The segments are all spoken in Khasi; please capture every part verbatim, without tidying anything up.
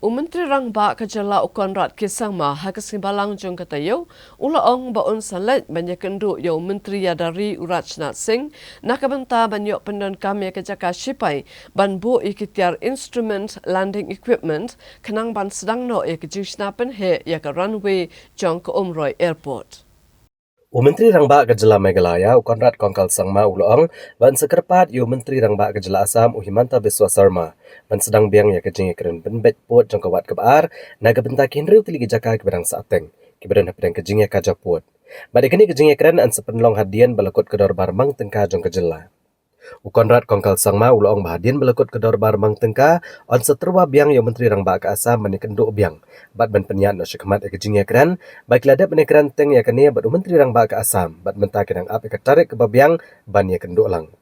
U Myntri Rangbah ka jylla u Conrad K Sangma ha ka sngi Balang jong ka taïew u la ong ba un sa leit ban ïakynduh ïa u Myntri ïada ri u Rajnath Singh na ka bynta ban ïoh pyndonkam ïa ka jaka shipai ban buh ïa ki tiar instrument landing equipment khnang ban sdang noh ïa ka jingshna pynheh ïa ka runway jong ka Umroi Airport. U Myntri Rangbah ka jylla Meghalaya u Conrad Kongkal Sangma u la ong ba un sa kyrpad ïa u Myntri Rangbah ka jylla Assam u Himanta Biswa Sarma ban sdang biang ïa ka jingïakren pynbeit pud jong ka wad kaba ar na ka bynta ki hynriew tylli ki jaka kiba dang sah teng kiba don hapdeng ka jingïakajia pud. Bad ïa kane ka jingïakren yn sa pynlong hadien ba la kut ka dorbar mang tyngka jong ka jylla. U Conrad Kongkal Sangma u la ong ba hadien ba la kut ka dorbar mang tyngka yn sa tyrwa biang ïa u Myntri Rangbah ka Assam ban ïakynduh biang bad ban pynïaid noh shakhmat ïa ka jingïakren ba ki la dep ban ïakren teng ïa kane bad u Myntri Rangbah ka Assam bad mynta ki dang ap ïa ka tarik kaba biang ban ïakynduh lang.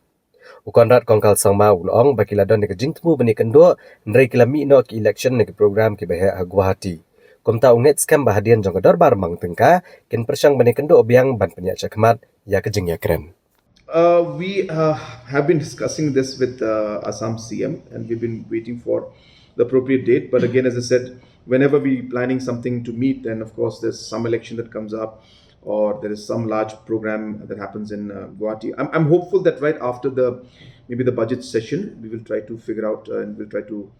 U Conrad Kongkal Sangma u la ong ba ki la don ïa ka jingthmu ban ïakynduh hynrei ki la mih noh ki election na ki program kiba heh ha Guwahati. Kumta u ngeit skhem ba hadien jong ka dorbar mang tyngka kin pyrshang ban ïakynduh biang ban pynïaid shakhmat ïa ka jingïakren. Uh, we uh, have been discussing this with uh, Assam C M, and we've been waiting for the appropriate date. But again, as I said, whenever we're planning something to meet, and of course, there's some election that comes up, or there is some large program that happens in uh, Guwahati. I'm, I'm hopeful that right after the maybe the budget session, we will try to figure out uh, and we'll try to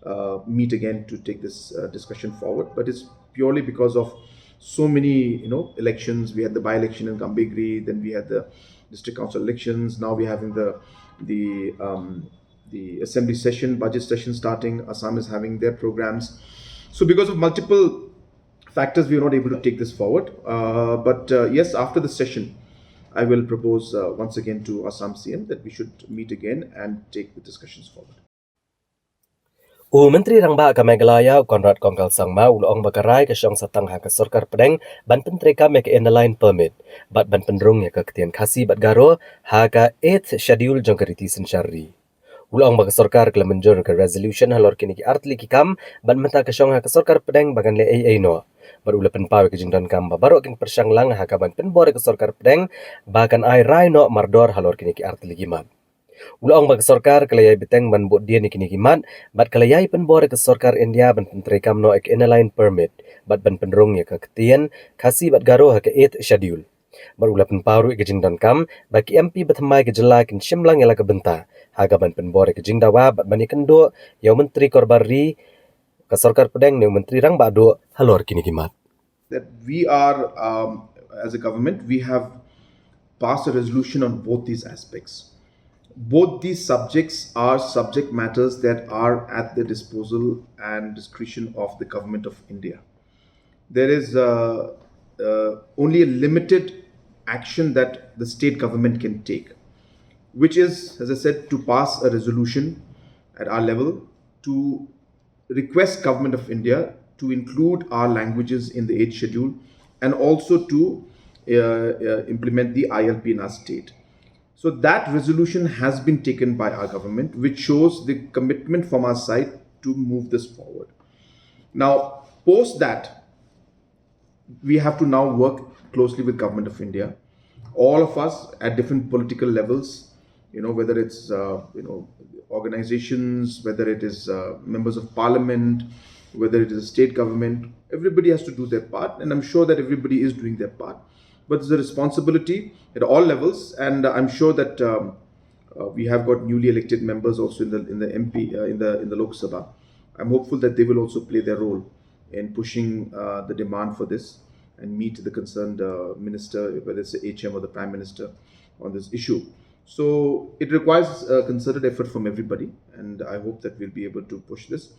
uh, meet again to take this uh, discussion forward. But it's purely because of so many, you know, elections. We had the by-election in Gambegre, then we had the district council elections. Now we're having the the um, the assembly session, budget session starting. Assam is having their programs. So because of multiple factors, we are not able to take this forward. Uh, but uh, yes, after the session, I will propose uh, once again to Assam C M that we should meet again and take the discussions forward. U Myntri Rangbah ka Meghalaya u Conrad Kongkal Sangma u la ong ba ka rai ka shong sa tang ha ka sorkar pdeng ban pyntreikam ïa ka Inner Line Permit bad ban pynrung ïa ka ktien Khasi bad Garo ha ka Eighth Schedule jong ka riti synshar ri. U la ong ba ka sorkar ka la mynjur ka resolution halor kine ki artylli ki kam bad mynta ka shong ha ka sorkar pdeng ba kan leh ei ei noh. Bad u la pynpaw ïa ka jingdonkam ba baroh kin pyrshang lang ha ka ban pynbor ïa ka sorkar pdeng ba kan ai rai noh mardor halor kine ki artylli ki mat. U la ong ba ka sorkar ka la ïai bteng ban bud dien ïa kine ki mat bad ka la ïai pynbor ïa ka sorkar India ban pyntreikam noh ïa ka Inner Line Permit bad ban pynrung ïa ka ktien Khasi bad Garo ha ka Eighth Schedule. Bad u la pynpaw ruh ïa ka jingdonkam ba ki M P ba thymmai ka jylla kin shim lang ïa la ka bynta ha ka ban pynbor ïa ka jingdawa bad ban ïakynduh ïa u Myntri Korbar Ri ka sorkar pdeng ne u Myntri Rangbah Duh halor kine ki mat. That we are, um, as a government, we have passed a resolution on both these aspects. Both these subjects are subject matters that are at the disposal and discretion of the Government of India. There is uh, uh, only a limited action that the state government can take, which is, as I said, to pass a resolution at our level to request Government of India to include our languages in the eighth schedule and also to uh, uh, implement the I L P in our state. So that resolution has been taken by our government, which shows the commitment from our side to move this forward. Now, post that, we have to now work closely with Government of India, all of us at different political levels, you know, whether it's uh, you know, organizations, whether it is uh, members of parliament, whether it is a state government. Everybody has to do their part, and I'm sure that everybody is doing their part. But there's a responsibility at all levels, and I'm sure that um, uh, we have got newly elected members also in the in the M P uh, in the in the Lok Sabha. I'm hopeful that they will also play their role in pushing uh, the demand for this and meet the concerned uh, minister, whether it's the H M or the prime minister, on this issue. So it requires a concerted effort from everybody, and I hope that we'll be able to push this.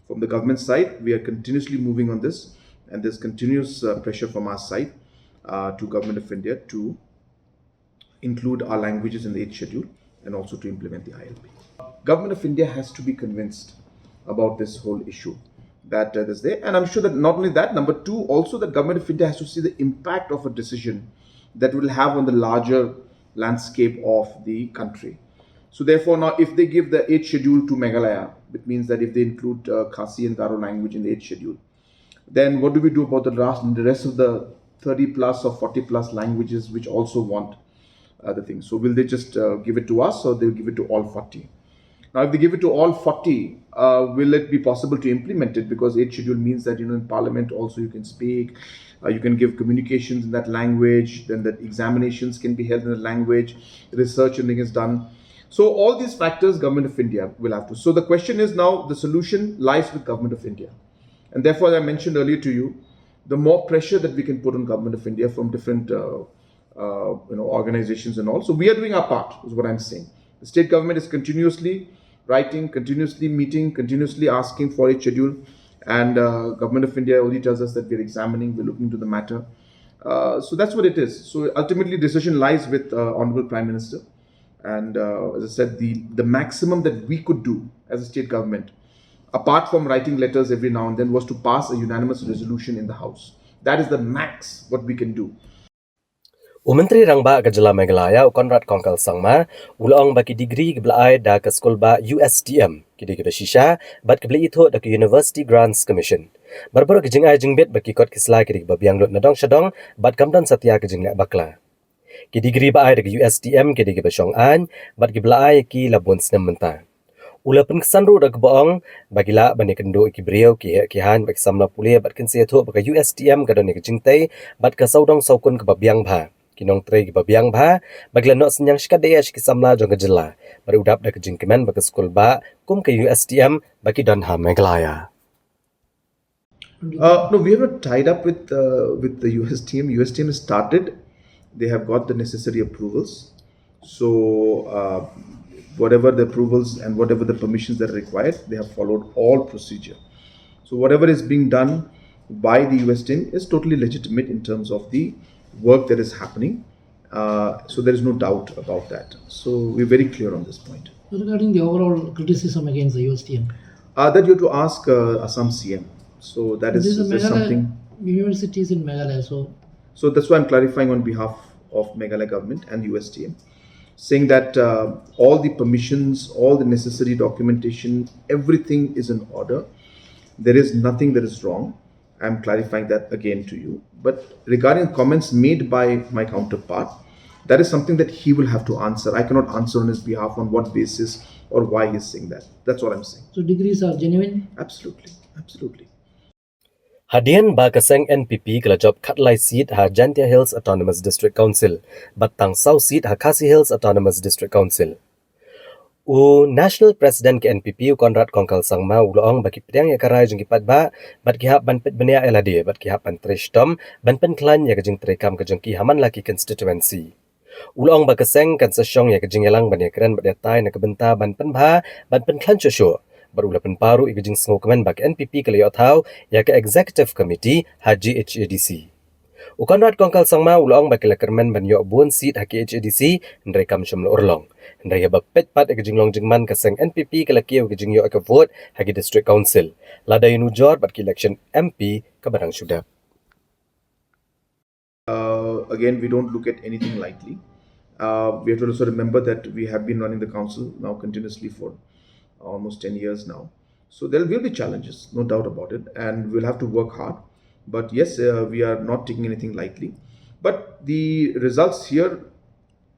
From the government side, we are continuously moving on this, and there's continuous uh, pressure from our side uh, to Government of India to include our languages in the eighth schedule and also to implement the I L P. Government of India has to be convinced about this whole issue that uh, is there, and I'm sure that not only that, number two, also the Government of India has to see the impact of a decision that will have on the larger landscape of the country. So therefore, now if they give the eighth schedule to Meghalaya, it means that if they include uh, Khasi and Garo language in the eighth schedule, then what do we do about the rest, the rest of the thirty plus or forty plus languages which also want uh, the thing? So will they just uh, give it to us, or they'll give it to all forty? Now, if they give it to all forty, uh, will it be possible to implement it? Because eighth schedule means that, you know, in parliament also you can speak, uh, you can give communications in that language, then that examinations can be held in the language, research and thing is done. So all these factors, Government of India will have to. So the question is now, the solution lies with Government of India. And therefore, as I mentioned earlier to you, the more pressure that we can put on Government of India from different uh, uh, you know, organizations and all. So we are doing our part, is what I'm saying. The state government is continuously writing, continuously meeting, continuously asking for a schedule, and uh, Government of India only tells us that we're examining, we're looking to the matter. Uh, so that's what it is. So ultimately, decision lies with uh, Honorable Prime Minister. And uh, as I said, the, the maximum that we could do as a state government, apart from writing letters every now and then, was to pass a unanimous resolution in the House. That is the max what we can do. U Myntri Rangbah ka Jylla Meghalaya, u Conrad Kongkal Sangma, u la ong ba ki degree ki ba la ai da ka skulbah U S T M ki dei ki ba shisha bad ki ba la ithuh da ka University Grants Commission. Bad baroh ki jingai jingbit bad ki kot ki sla ki dei ki ba biang lut na dong sha dong bad kam don satia ka jingleh bakla. Ki degree ba ai da ka U S T M ki dei ki ba shong aiñ bad ki ba la ai ki la bun snem mynta. U la pynksan ruh da kaba ong ba ki lah ban ïakynduh ïa ki briew, ki heh ki haiñ bad ki samla pule bad kin sa ïathuh ba ka U S T M ka don ïa ka jingtei bad ka sawdong sawkun kaba biang bha, ki nongtrei kiba biang bha, ba ki la noh synñiang shikatdei ïa ki samla jong ka jylla bad u dap da ka jingkmen ba ka skulbah kum ka U S T M ba ki don ha Meghalaya. Uh, no, we have not tied up with uh, with the U S T M. U S T M has started. They have got the necessary approvals. So uh, whatever the approvals and whatever the permissions that are required, they have followed all procedure. So whatever is being done by the U S T M is totally legitimate in terms of the work that is happening. Uh, so there is no doubt about that. So we're very clear on this point. Regarding the overall criticism against the U S T M, Uh, that you have to ask uh, Assam C M. So that is, this is is Meghalaya something. Universities in Meghalaya. So So that's why I'm clarifying on behalf of Meghalaya government and U S T M, saying that uh, all the permissions, all the necessary documentation, everything is in order. There is nothing that is wrong. I'm clarifying that again to you. But regarding comments made by my counterpart, that is something that he will have to answer. I cannot answer on his behalf on what basis or why he's saying that. That's what I'm saying. So degrees are genuine. Absolutely, absolutely. Hadien ba ka seng N P P ka la jop khatlai seat ha Jaintia Hills Autonomous District Council bad tang saw seat ha Khasi Hills Autonomous District Council. U National President ka N P P u Conrad Kongkal Sangma u la ong ba ki pdiang ïa ka rai jong ki paidbah bad ki hap ban peit bniah ïa lade bad ki hap ban trei shitom ban pynkhlaiñ ïa ka jingtrei kam ka jong ki ha man la ki constituency. U la ong ba ka seng kan sa shong ïa ka jingïalang ban ïakren bad ïatai na ka bynta ban pynbha ban pynkhlaiñ shuh shuh bad u la pynpaw ruh ïa ka jingsngewkmen ba ka N P P ka la ïoh thaw ïa ka Executive Committee ha G H A D C. U Conrad Kongkal Sangma u la ong ba ki la kyrmen ban ïoh bun seat ha G H A D C hynrei kam shym la urlong. Hynrei haba peit pat ïa ka jinglong jingman ka seng N P P ka la kiew ïa ka jingïoh ïa ka vote ha ki District Council lada ïanujor bad ka election M P kaba dang shu dep. Uh, again, we don't look at anything lightly. Uh, we have to also remember that we have been running the council now continuously for almost ten years now. So there will be challenges, no doubt about it, and we'll have to work hard. But yes, uh, we are not taking anything lightly. But the results here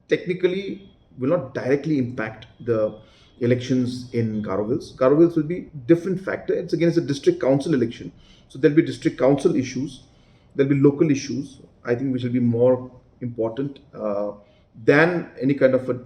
technically will not directly impact the elections in Garo Hills. Garo Hills will be different factor. It's again, it's a district council election. So there'll be district council issues, there'll be local issues, I think, which will be more important uh, than any kind of a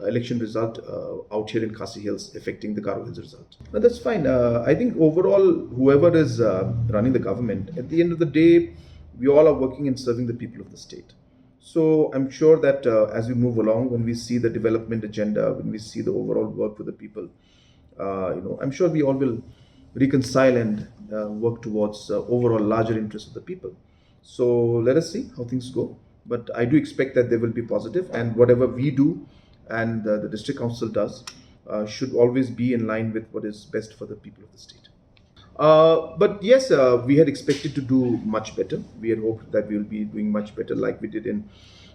election result uh, out here in Khasi Hills affecting the Garo Hills result. But that's fine. Uh, I think overall, whoever is uh, running the government, at the end of the day, we all are working and serving the people of the state. So I'm sure that uh, as we move along, when we see the development agenda, when we see the overall work for the people, uh, you know, I'm sure we all will reconcile and uh, work towards uh, overall larger interests of the people. So let us see how things go. But I do expect that they will be positive, and whatever we do and uh, the district council does uh, should always be in line with what is best for the people of the state. Uh, but yes, uh, we had expected to do much better. We had hoped that we will be doing much better, like we did in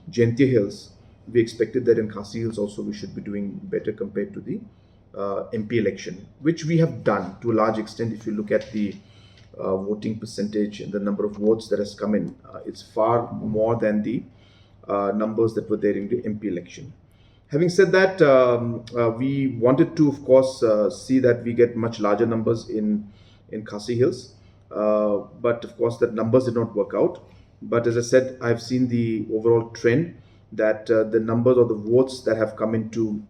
Jaintia Hills. We expected that in Khasi Hills also we should be doing better compared to the uh, M P election, which we have done to a large extent. If you look at the uh, voting percentage and the number of votes that has come in, uh, it's far more than the uh, numbers that were there in the M P election. Having said that, um, uh, we wanted to, of course, uh, see that we get much larger numbers in, in Khasi Hills. Uh, but of course, that numbers did not work out. But as I said, I've seen the overall trend that uh, the numbers of the votes that have come into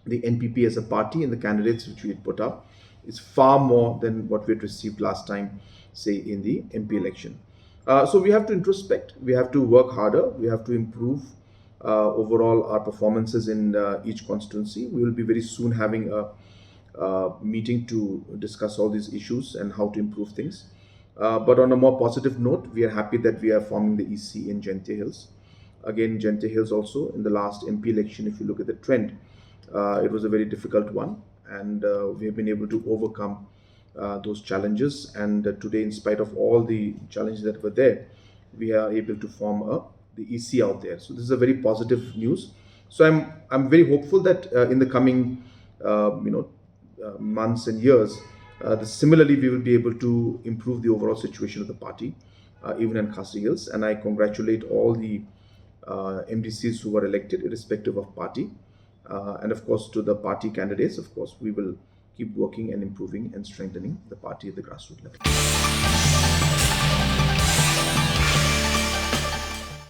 the N P P as a party and the candidates which we had put up is far more than what we had received last time, say, in the M P election. Uh, so we have to introspect, we have to work harder, we have to improve uh, overall our performances in uh, each constituency. We will be very soon having a, a meeting to discuss all these issues and how to improve things. Uh, but on a more positive note, we are happy that we are forming the E C in Jaintia Hills. Again, Jaintia Hills also, in the last M P election, if you look at the trend, uh, it was a very difficult one, and uh, we have been able to overcome uh, those challenges. And uh, today, in spite of all the challenges that were there, we are able to form a, the E C out there. So this is a very positive news. So I'm I'm very hopeful that uh, in the coming uh, you know uh, months and years, uh, the, similarly we will be able to improve the overall situation of the party, uh, even in Khasi Hills. And I congratulate all the uh, M D Cs who were elected, irrespective of party. Uh, and of course, to the party candidates, of course, we will keep working and improving and strengthening the party at the grassroots level.